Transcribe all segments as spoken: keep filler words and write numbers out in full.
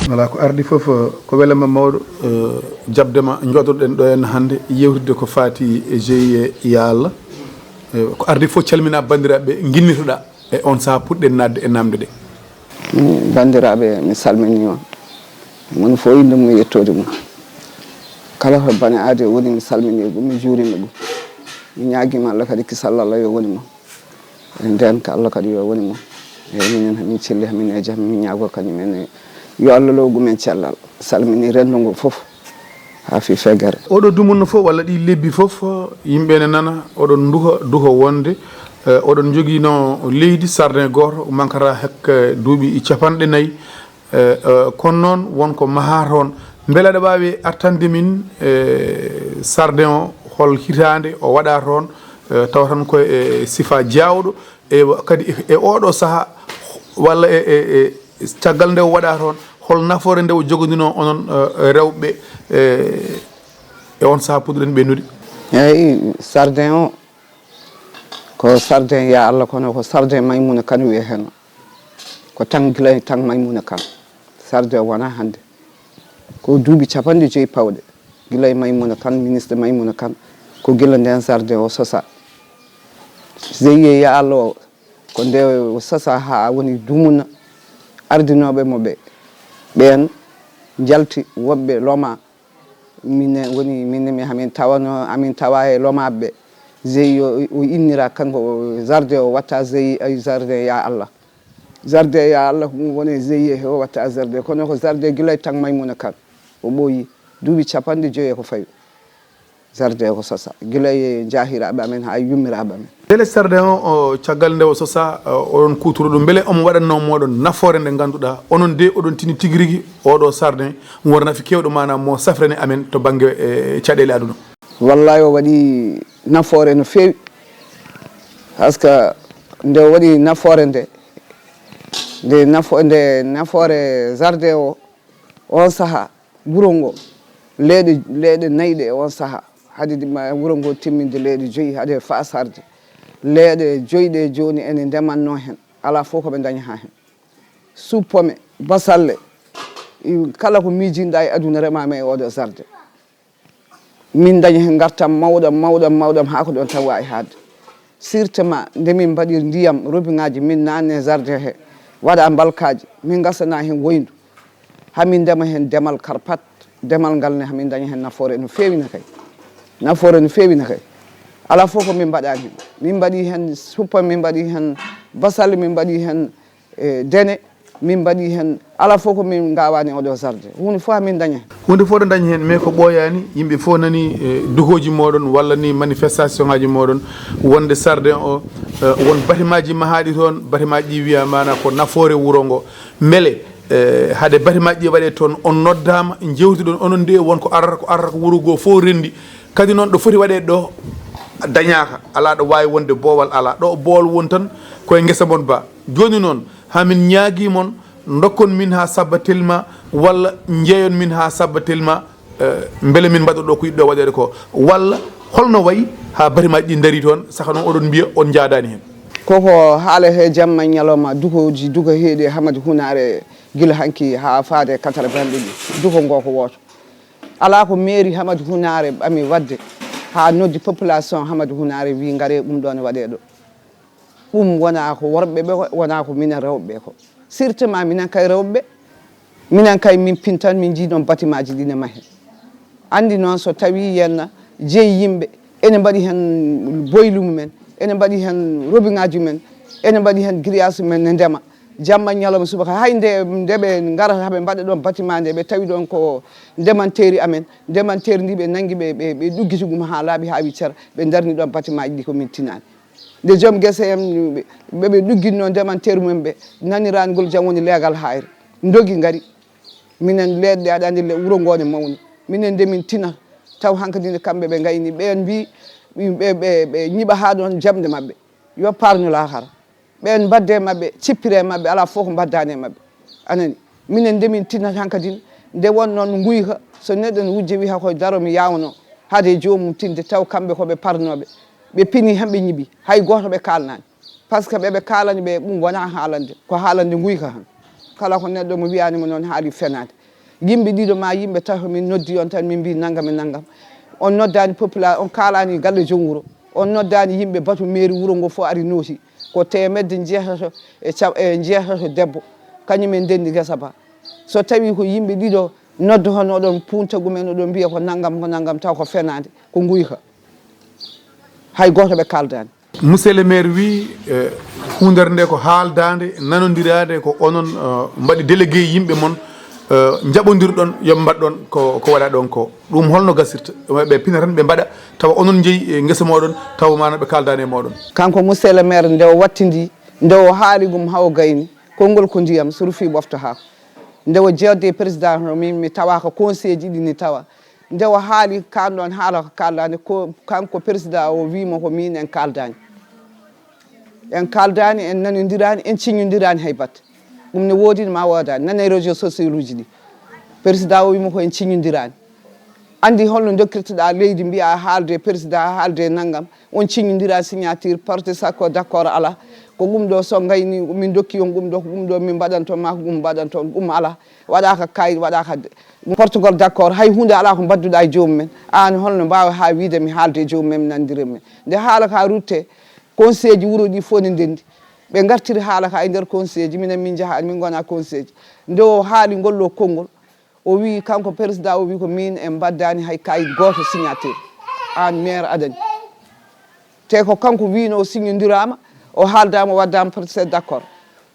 Voilà, ko ardi fof, eh, ko welama mawɗo, eh, jaɓde ma, jooɗoɗen ɗo henna hannde, yewtidde ko faati e G I E Ya Allah. Eh, ko ardi fof, calmina banndiraaɓe ɓe, nginnitoɗa e on sahaa puɗɗen naatde e naamnde ɗe. Min, banndiraaɓe, mi salminii on. Moni fof innde mum e yettoode mum. Kala to bane aade woni, mi salminii ɗum, mi juuriima ɗum. Mi ñaagiima Allah kadi, kisal Allah yo woni mo. Eɗen ndeenka Allah kadi yo woni mo. Eeyi, minen hamin celli, hamin e jam, min ñaagoo kañum en, yo Allah low ɗum en cellal. Salminii renndo ngo fof, haa fii feggere. Oɗo dumunna fof walla ɗii lebbi fof, yimɓe ne nana oɗon nduha duho wonde, eh, oɗon njogiino leydi sarden gooto mankata hek duuɓi capanɗe nayi. Eh, eh, kono noon won ko mahaa toon. Mbele aɗa waawi artande min, eh, sarden o, hol hitaande o waɗaa toon, eh, tawa tan ko e sifa jaawɗo, e kadi e, e oɗo sahaa, walla e, e, e caggal nde o waɗaa toon, hol nafoore nde o jogodinoo onon, eh, rewɓe, eh, e on sahaa puɗɗuɗen ɓennude? Eeyi, sarden o, ko sarden Ya Allah, kono ko sarden Maymuna Kan wiyee heen. Ko tan gila e tan Maymuna Kan. Sarden o wonaa hannde. Ko duuɓi capanɗe joyi pawɗe. Gila e Maymuna Kan, ministre Maymuna Kan. Ko gila ndeen sarden o sosaa. G I E Ya Allah o, ko nde o sosaa haa woni dumunna. Ardinooɓe mo ɓe, ɓeen njalti, woɓɓe lomaa. Min woni, min, min, hamin tawano, hamin tawa e lomaaɓe ɓe. G I E o, o innira kanko, o, jardin o watta G I E, ay, jardin Ya Allah. Jardin Ya Allah ko ɗum woni G I E he o watta jardin. Kono ko jardin gila e tan Maymuna Kan. O ɓooyi duuɓi capanɗe joyi e ko fawi. Jardin ko sosa gila e jaahiraaɓe amen haa e yummiraaɓe amen. Mbele jardin o, o, caggal nde o sosa, o, oɗon kuutoro ɗum, mbele omo waɗannoo mooɗon nafoore nde ngannduɗaa onon de oɗon tini tigi rigi oɗo jardin won nafi keewɗo, maanaam mo safrani amen to bannge, e, caɗeele aduna? Wallaahi, o waɗi nafoore no feewi, par ce que nde o waɗi nafoore nde, nde nafo-, nde nafoore jardin o, on sahaa, wuro ngo, leeɗe, leeɗe nayi ɗe e on sahaa, hade ma wuro ngo timminde leeɗe joyi, hade faasarde. Leeɗe joyi ɗe jooni ene ndemannoo heen, alaa fof ko ɓe ndañataa heen. Suppome, basalle, i-, kala ko miijinɗaa e aduna remaama e oɗo jardin. Min ndañi heen ngartam mawɗam, mawɗam, mawɗam, haa ko ɗoon tan waawi haaɗde. Sirtement, nde min mbaɗi ndiyam, robiŋaaji, min naatni e jardin he, waɗa mbalkaaji, min ngasana heen woyndu. Haa min ndema heen demal karpat, demal ngal ne, haa min ndaña heen nafoore no feewi no kay. Nafoore no feewi no kay. Alaa fof ko min mbaɗaani heen. Min mbaɗi heen suppome, min mbaɗi heen basalle, min mbaɗi heen, e, dene, min mbaɗi heen, alaa fof ko min ngaawaani oɗo jardin. Huunde fof haa min ndaña heen. Huunde fof ɗo ndaña heen, mais ko ɓooyaani, yimɓe fof nani, e, duhooji mooɗon walla ni manifestation ŋaaji mooɗon, wonde jardin o, e, won batimaaji mahaaɗi toon, batimaaji ɗi wiyaa maanaa ko nafoore wuro ngo. Mbele, e, hade batimaaji ɗi waɗee toon, on noddaama, njeewtiɗon onon de, won ko arata, ko arata ko wuro ngo fof renndi. Kadi noon, ɗo foti waɗeede ɗo dañaaka, alaa ɗo waawi wonde boowal, alaa ɗo boowal woni tan ko e ngesa mon ba. Jooni noon, haa min ñaagii mon, ndokkon min haa sabba telma, walla njeeyon min haa sabba telma, eh, mbele min mbaɗa ɗo ko yiɗɗo waɗeede ko, walla holno wayi haa batimaaji ɗi ndarii toon, saka noon oɗon mbiya on njaadaani heen? Koko haaletee jamma e ñalawma, duhooji, duhooji heewi e Hamadi Hunaare gila hanki haa faade quatre-vingt ɗiɗi, duho ngo ko wooto. Alaa ko mairie Hamadi Hunaare ɓami waɗde haa noddi population Hamadi Hunaare, wii ngaree, ɗum ɗoon waɗee ɗo. Ɗum wonaa ko worɓe ɓe, wonaa ko minen rewɓe ɓe ko. Sirtement minen kay rewɓe ɓe, minen kay min pintan, min njii ɗoon batimaaji ɗi ne mahee. Anndi noon, so tawii yenna jeyi yimɓe, ene mbaɗi heen boylu mumen, ene mbaɗi heen robiŋaaji mumen, ene mbaɗi heen grillage mumen ne ndema. Jamma ñalawma subaka, hay nde, nde ɓe ngarata ɓe mbaɗa ɗoon bâtiment nde, ɓe tawi ɗoon ko ndemanteeri amen, ndemanteeri ndi ɓe nanngi, ɓe, ɓe, ɓe ɗuggiti ɗum haa laaɓi, haa wi cer, ɓe ndarni ɗoon bâtimentji ɗi ko min tinaani. Nde joom gese en, ɓe, ɓe ɗugginno ndemanteeri mumen ɓe, naniraani ngol jam woni leegal haayre, ndogi ngari. Minen leeɗe, aɗa anndi le-, wuro ngoo ne mawni. Minen nde min tina, taw hankadi nde kamɓe ɓe ngayni, ɓeen mbii, ɓe, ɓe, ɓe ñiɓa haa ɗoon jamɗe maɓɓe. Yo parnu laakara. Ɓeen mbaɗde e maɓɓe, cippire e maɓɓe, alaa fof ko mbaɗdaani e maɓɓe. A nanii? Minen nde min tinata hankadi, nde won noon nguyka, so neɗɗo ne wujja, wiya ko daro mi yaawno, hade joomum tinde, taw kamɓe ko ɓe parnooɓe. Ɓe pini heen, ɓe ñiɓi, hay gooto ɓe kaalnaani. Par ce que ɓe ɓe kaalani ɓe, ɗum wonaa haalande, ko haalande nguyka tan. Kala ko neɗɗo mo wiyaani mo noon haali fenaande. Yimɓe ɗiɗo ma yimɓe tato min noddi on tan, min mbi nanngam e nanngam. On noddaani population, on kaalaani galle joom wuro. On noddaani yimɓe batu mairie wuro ngo fof ari nooti. Ko teemedde njeetato e ca-, e njeetato debbo. Kañum en ndenndi ngesa ba. So tawii ko yimɓe ɗiɗo noddoton, oɗon punta ɗum en, oɗon mbiya ko nanngam, ko nanngam, taw ko fenaande, ko nguyka. Hay gooto ɓe kaaldaani. Monsieur le maire wi, eh, huundere nde ko haaldaande, nanondiraade, ko onon, eh, mbaɗi délégué yimɓe mon, eh, njaɓondirɗon yo mbaɗɗon ko, ko waɗa ɗon ko. Ɗum holno gasirta? Ɓe pina tan ɓe mbaɗa, tawa onon njeyi e ngesa mooɗon, tawa maana ɓe kaaldaani e mooɗon. Kanko monsieur le maire nde o wattindi, nde o haali ɗum haa o gayni, konngol ko ndiyam, so rufii ɓofta haako. Nde o jeewde e président o, min mi tawa ko conseil ji ɗi ni tawa. Nde o haali kaan ɗoon haala ko kaaldaani, ko kanko président o wiimo ko min en kaaldaani. En kaaldaani, en nanondiraani, en ciñondiraani hay batte. Ɗum ne woodi ma woodaani, nana e réseaux sociaux uji ɗi. Président o wiimo ko en ciñondiraani. Anndi holno dokkirtoɗaa leydi, mbiya haalde président, haalde nanngam, on ciñondira signature, porte sakko d'accord alaa. Ko ɗum ɗo so ngayni, min dokki on ɗum ɗo, ko ɗum ɗo min mbaɗanto ma, ko ɗum mbaɗanto, ɗum alaa. Waɗaaka kayit, waɗaaka de-, portugol d'accord, hay huunde alaa ko mbadduɗaa e joomum en. Aan holno mbaawa haa wiide mi haalde e joomum en, mi nanndira men? Nde haala ka rutte, conseil ji wuro ɗi fof ne ndenndi. Ɓe ngartiri haala ka e nder conseil ji, minen min njaha, min ngona conseil ji. Nde o haali ngol ɗo konngol, o wi kanko président, o wi ko min en mbaddaani hay kayit gooto signature. Aan maire adani. Te ko kanko wiino o signondiraama, o haaldaama, o waddaama porte d'accord.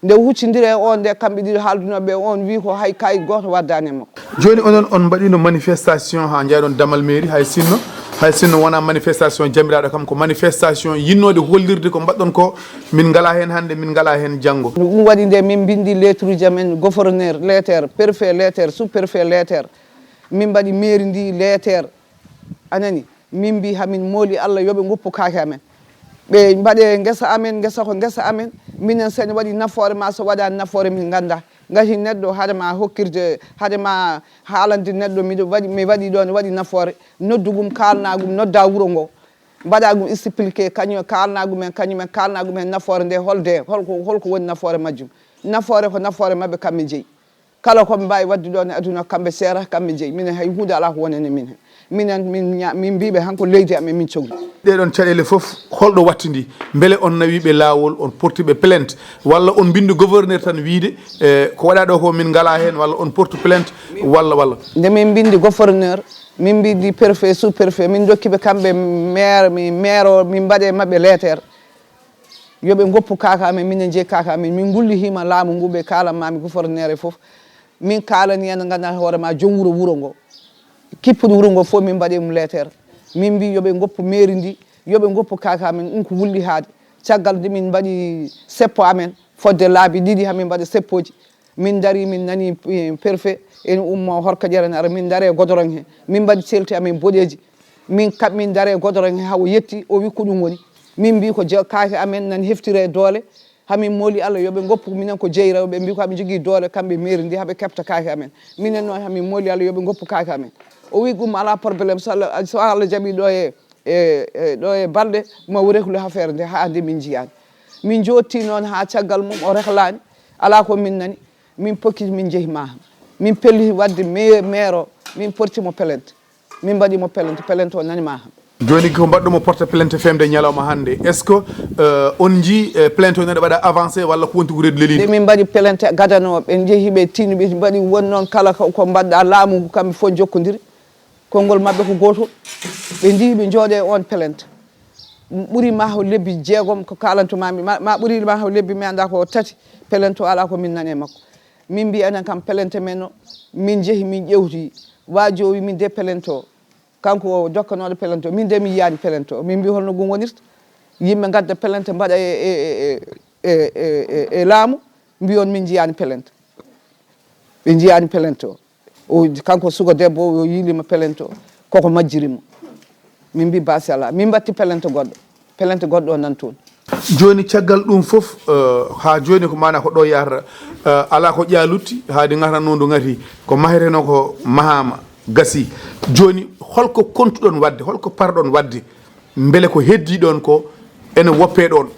Nde huccindire e on nde, kamɓe ɗiɗo haaldunooɓe on wi ko hay kayit gooto waddaani e makko. Jooni onon on mbaɗino manifestation haa njayɗon damal mairie, hay sinno, hay sinno wonaa manifestation jamiraaɗo kam, ko manifestation yinnoode hollirde ko mbaɗɗon ko, min ngalaa heen hannde, min ngalaa heen janngo. Ɗum waɗi nde min mbinndi lettre ji amen, gouverneur lettre, préfet lettre, sous-préfet lettre. Min mbaɗi mairie ndi lettre. A nani? Min mbi hamin mooli Allah yo ɓe ngoppu kaake amen. Ɓe mbaɗe ngesa amen, ngesa ko ngesa amen. Minen so en waɗi nafoore ma, so waɗaani nafoore min ngannda. Ngati neɗɗo hade ma hokkirde, hade ma haalande neɗɗo miɗo waɗi, mi waɗi ɗoon, waɗi nafoore. Noddu ɗum, kaalna ɗum, nodda wuro ngo. Mbaɗa ɗum expliqué, kañum kaalna ɗum en, kañum en kaalna ɗum en nafoore nde, holde, holko, holko woni nafoore majjum. Nafoore ko nafoore maɓɓe kamɓe jeyi. Kala ko ɓe mbaawi waɗde ɗoon e aduna, kamɓe seera, kamɓe njeyi. Minen hay huunde alaa ko wonani min heen. Minen, min ña-, min mbiiɓe han ko leydi amen min cohli. Ɗee ɗoon caɗeele fof, holɗo wattidi? Mbele on nawiiɓe laawol, on portiiɓe plainte, walla on mbinndi gouverneur tan wiyde, eh, ko waɗaa ɗoo ko min ngalaa heen, walla on portu plainte, walla, walla? Nde min mbinndi gouverneur, min mbinndi préfet, sous-préfet, min ndokki ɓe kamɓe maire, mi maire o, min mbaɗe maɓɓe leeteer. Yo ɓe ngoppu kaaka amen, minen jeyi kaaka amen. Min ngullihiima laamu ngu, ɓe kaalan maami gouverneur e fof. Min kaalani en, nganndaa hoore ma, joom wuro, wuro ngo. Kippuɗo wuro ngo fof, min mbaɗi ɗum leeteer. Min mbi yo ɓe ngoppu mairie ndi, yo ɓe ngoppu kaaka amen, ɗum ko wullihaade. Caggal nde min mbaɗi seppo amen, fodde laabi ɗiɗi, hamin mbaɗa seppooji. Min ndarii, min nanii, eh, préfet ene ummoo Horka Ƴere ene ara, min ndaree godoron he. Min mbaɗi selti amen boɗeeji. Min kaɓ, min ndaree godoron he, haa o yetti, o wi ko ɗum woni. Min mbi ko je-, kaake amen nan heftira e doole. Hamin mooli Allah yo ɓe ngoppu minen ko jeyi rewɓe. Ɓe mbi ko haɓe njogii doole kamɓe mairie ndi, haɓe keɓta kaake amen. Minen noon hamin mooli Allah yo ɓe ngoppu kaake amen. O wi ɗum alaa problème, so Allah, so Allah jaɓii ɗo e, e, e, ɗo e balɗe, ma o réglu affaire nde haa nde min njiyaani. Min njootti noon haa caggal mum o rehlaani, alaa ko min nani. Min pokki, min njehi Matam. Min pelli waɗde me-, maire o, min porti mo plainte. Min mbaɗi mo plainte, plainte o nani Matam. Jooni ko mbaɗɗo mo porte plainte femde ñalawma hannde. Est-ce que, euh, on njii, euh, plainte o nene waɗa avancé walla ko wonti ko reedu leliiɗo? Nde min mbaɗi plainte gadano, ɓe njehi, ɓe tini, ɓe mbaɗi won noon kala ko, ko mbaɗɗa laamu ngu, kamɓe fof njokkondiri. Konngol maɓɓe ko gootol. Ɓe ndi ɓe njooɗe on plainte. Ɓuri ma ko lebbi jeegom ko kaalanto maami, ma, ma ɓuri ma ko lebbi mi annda ko tati, plainte o alaa ko min nani e makko. Min mbi enen kam plainte men o, min njehi min ƴewti. Waaji o wi min de plainte o, kanko o dokkanooɗo plainte o, min de mi yiyaani plainte o. Min mbi holno ɗum wonirta? Yimɓe ngadda plainte mbaɗa e, e, e laamu, mbi on min njiyaani plainte. Ɓe njiyaani plainte o. O, kanko suka debbo o, o yiilima plainte o, koko majjiri mo. Min mbi basi alaa. Min mbatti plainte goɗɗo. Plainte goɗɗo o nan toon. Jooni caggal ɗum fof, eh, haa jooni ko maana ko ɗo yahata, eh, alaa ko ƴaa lutti, haadi ngata noon ndu ngati. Ko maheteno ko mahaama, gasi. Jooni holko kontuɗon waɗde, holko parɗon waɗde? Mbele ko heddii ɗoon ko ene woppee ɗoon?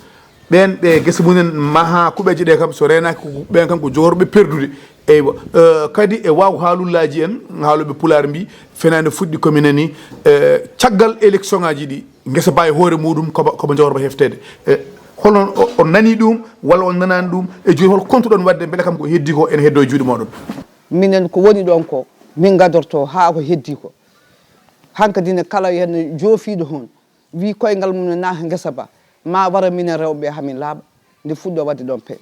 Ɓeen ɓe gese mumen mahaa kuɓeeje ɗe kam, so reenaaki ko ɓeen kam ko jogorɓe perdude. Eywa, eh, kadi e waaw haalullaaji en, haalooɓe pulaar mbi, fenaande fuɗɗi ko mi nani, eh, caggal élection ŋaaji ɗi, ngesa ba e hoore muɗum koba, koba jogorɓe hefteede. Eh, holno o, on nani ɗum, walla on nanaani ɗum, e jooni hol kontuɗon waɗde mbele kam ko heddi ko ene heddo e juuɗe mooɗon? Minen ko woni ɗon ko, min gadorto haa ko heddi ko. Hankadi ne kala henno joofiiɗo hon, wi koyngal mum ne naata ngesa ba, ma wara minen rewɓe hamin laaɓa, nde fuɗɗo waɗde ɗon pe.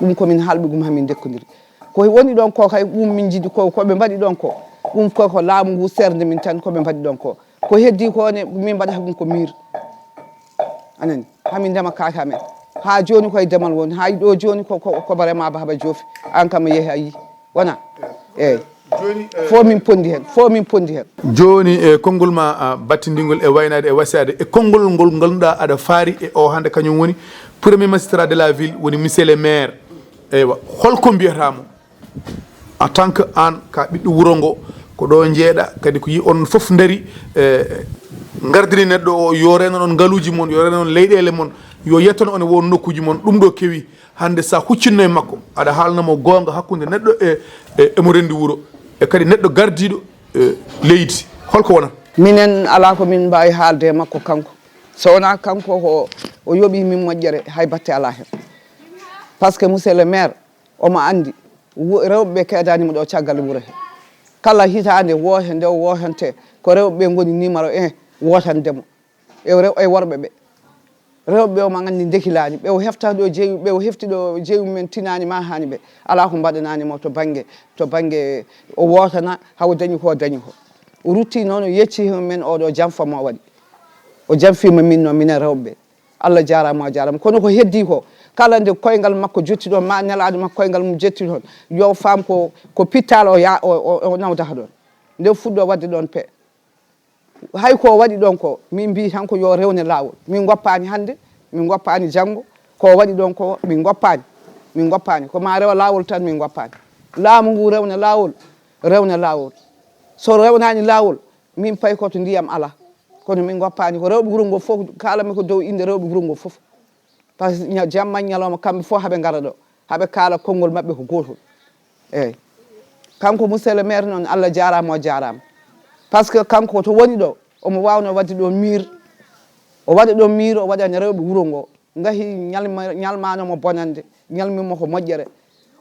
Ɗum ko min halɓi ɗum hamin ndekkondiri. Ko woni ɗon ko kay, ɗum min jiɗi ko, ko ɓe mbaɗi ɗon ko, ɗum ko, ko laamu ngu serde min tan ko ɓe mbaɗi ɗon ko. Ko heddi ko ne, min mbaɗata ɗum ko miir. Anani, hamin ndema kaake amen. Haa jooni koye demal woni, haa ɗo jooni ko, ko, ko barema ba haɓa joofi. An kam a yehi a yi. Wona? Eeyi. Jooni, eh, fof min pondi heen, fof min pondi heen. Jooni, e konngol ma, ah, battindingol e waynaade e wasiyaade, e konngol ngol ngannduɗaa aɗa faari e o hannde, kañum woni Premier Magistrat de la Ville, woni Monsieur le Maire. Eywa, holko mbiyata mo en tant que aan ka ɓiɗɗo wuro ngo, ko ɗo njeeɗa, kadi ko yi on fof ndari, eh, ngardini neɗɗo o, yo reenan on ngaluuji mon, yo reenan on leyɗeele mon, yo yettan on e won nokkuuji mon, ɗum ɗo kewi. Hannde, so a huccinno e makko, aɗa haalna mo goonga hakkunde neɗɗo e, e, e mo renndi wuro, e kadi neɗɗo gardiiɗo, e, leydi. Holko wonata? Minen, alaa ko min mbaawi haalde e makko kanko. So wonaa kanko ko o yoɓii min moƴƴere, hay batte alaa heen. Par ce que, monsieur le maire, omo anndi, wo-, rewɓe ɓe keedaani mo ɗo caggal wuro he. Kala hitaande woote nde o wootante, ko rewɓe ɓe ngoni numéro un wootande mo. E rew-, e worɓe ɓe. Rewɓe ɓe omo anndi ndekilaani. Ɓe o hefta ɗo jeewi, ɓe o hefti ɗo jeewi mumen tinaani ma haani ɓe. Alaa ko mbaɗanaani mo to bannge, to bannge o wootana, hawo dañi ko o dañi ko. O rutti noon, o yecci men oɗo janfa mo o waɗi. O janfiima min noon, minen rewɓe ɓe. Allah jaaraama, o jaaraama. Kono ko heddi ko, kala nde koyngal makko jotti ɗoon, ma nelaaɗo makko koyngal mum jotti ɗoon, yo faam ko, ko pittaal o ya-, o, o, o nawdata ɗoon. Nde fuɗɗo waɗde ɗoon pe. Hay ko o waɗi ɗoon ko, min mbii tan ko yo rewne laawol. Min ngoppaani hannde, min ngoppaani janngo. Ko o waɗi ɗoon ko, min ngoppaani. Min ngoppaani. Ko ma rewa laawol tan, min ngoppaani. Laamu ngu rewna laawol, rewna laawol. So rewnaani laawol, min pay ko to ndiyam alaa. Kono min ngoppaani. Ko rewɓe wuro ngoo fof, kaalanmi ko dow innde rewɓe wuro ngoo fof. Par ce que ña-, jamma e ñalawma, kamɓe fof haɓe ngara ɗo, haɓe kaala konngol maɓɓe ko gootol. Eeyi. Kanko, monsieur le maire, noon, Allah jaaraama, o jaaraama. Par ce que kanko to woni ɗo, omo waawno waɗde ɗo miir. O waɗa ɗo miir, o waɗani rewɓe wuro ngo. Ngahi ñalma-, ñalmaano mo bonannde, ñalmi mo ko moƴƴere.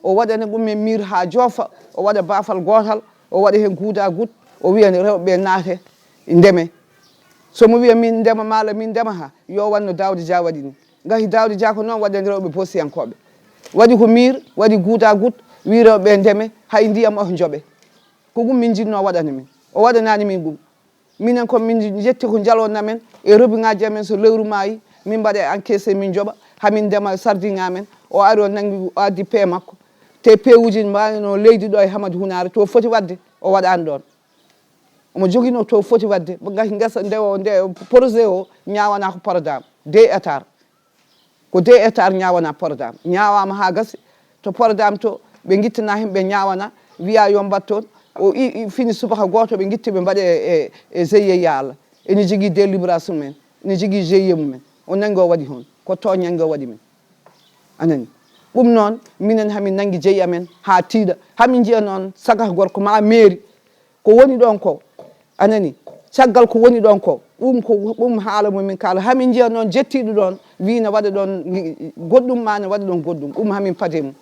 O waɗani ɗum e miir haa joofa, o waɗa baafal gootal, o waɗa heen guuda gut, o wiya rewɓe ɓe naate, ndeme. So mo wiya min ndema, maala min ndema ha, yo waɗ no Daawda Dia waɗi ni. Ngahi Daawda Dia ko noon waɗani rewɓe Boosiyankooɓe. Waɗi ko miir, waɗi guuda gut, wi rewɓe ɓe ndeme, hay ndiyam o njoɓe. Ko ɗum min njiɗno waɗana min. O waɗanaani min ɗum. Minen ko min njetti ko njalonna men e robiŋaaji amen, so lewru maayi, min mbaɗa encaissé, min njoɓa, hamin ndema sardin amen. O ari, o nanngi, o addi pee makko. Te peewuji mbaawino leydi ɗo e Hamadi Hunaare, to foti waɗde, o waɗaani ɗoon. Omo joginoo to foti waɗde, ngati ngesa nde o, nde projet o ñaawanaa ko programme, deux hectares. Ko deux hectares ñaawanaa programme. Ñaawaama haa gasi, to programme to, ɓe ngittana heen, ɓe ñaawana, wiya yo mbaɗ toon. O i, i, fini subaka gooto, ɓe ngitti, ɓe mbaɗi e, e, e G I E, ya Allah. Ene jogii délibération mum en, ene jogii G I E mum en. O nanngi, o waɗi heen. Ko tooñannge o waɗi min. A nani? Ɗum noon, minen hamin nanngi jeyi amen haa tiiɗa. Hamin njiya noon saga gorko ma mairie. Ko woni ɗoon ko, a nani? Caggal ko woni ɗoon ko, ɗum ko, ɗum haala mo min kaala. Hamin njiya noon jettiiɗo ɗoon, wii no waɗa ɗoon goɗɗum, ma no waɗa ɗoon goɗɗum. Ɗum hamin pade mum.